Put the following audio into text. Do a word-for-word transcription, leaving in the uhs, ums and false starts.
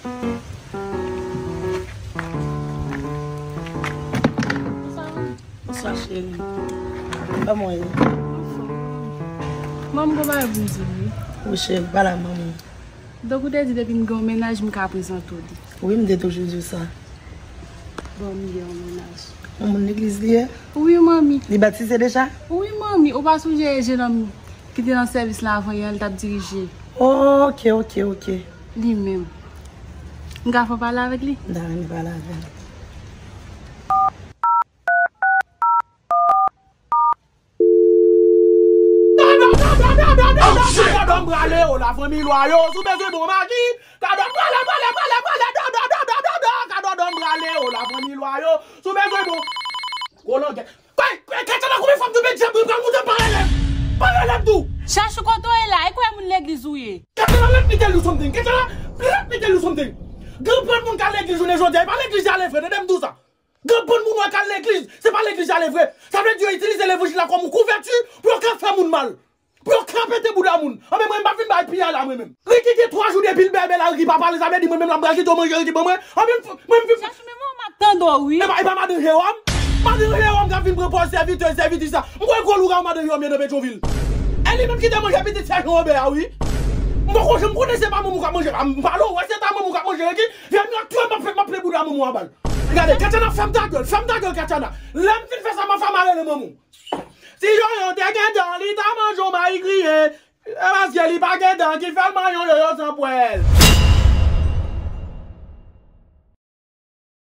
Bonswa, cheri. Kòman w ye? Manmi, gon bagay pou m di w, wi. Wi, cheri, pale ak manmi. Donk, ou te di depi m gen yon mennaj, m ka prezante w li. Wi, m te toujou di w sa. Bon, m gen yon mennaj. Yon moun legliz li ye? Wi, manmi. Li batize deja? Wi, manmi. Ou pa sonje jenòm ki te nan sèvis la avan yè, l t ap dirije? Ok, ok, ok. Li menm. M ka fè w pale avèk li? M ta renmen pale avè l. Gadò m prale o la fanmi lwa yo, si w bezwen bon magi. Gadò m prale, prale, prale, prale, dò, dò, dò, dò, dò, dò. Gadò m prale o la fanmi lwa yo, si w bezwen bon. Gwo langèt. Kay, kay, Katiana, konbyen fwa m te met djab mwen pral moute paralèl? Paralèl tou. Chachou, kote w ye la? E kwè moun legliz ou ye? Katiana, let me tell you something. Katiana, let me tell you something. Gen anpil moun k al legliz jounen jodi a, e pa legliz y ale vre, tande m di w sa. Gen anpil moun wè k al legliz, se pa legliz y ale vre. Sa vle di yo itilize levanjil la kòm yon kouvèti pou yo ka fè moun mal. Pou yo ka pete bouda moun. Anben mwen, m pa vin bay piyay la mwen menm. Ricky gen twa jou depi l bèbè la, Ricky pa pale, sa vle di mwen menm la m pral kite w manje Ricky ban mwen. Anben mwen m vin. Chachou, men mwen m ap tande w, wi. E pa, e pa madan Jewòm? Madan Jewòm k ap vin pran pòz sèvitè, sèvitris la. M kwè gwo lougawou madan Jewòm ye nan Petyonvil. E li menm ki te manje pitit sè Jan Wobè a, wi. M poko janm konnen se pa manman w k ap manje. M pale w, wè se ta manman w k ap manje Ricky. Vye m nan twe m ap, m ap plen bouda manman w a bal. Gade, Katiana, fèm ta gèl, fèm ta gèl, Katiana. Lè m fin fè sa, m ap fè mare le manman w. Si Jojo te gentan, li ta manje w mayi griye. E paske li pa gentan ki fè l manyen yon yoyo san pwèl.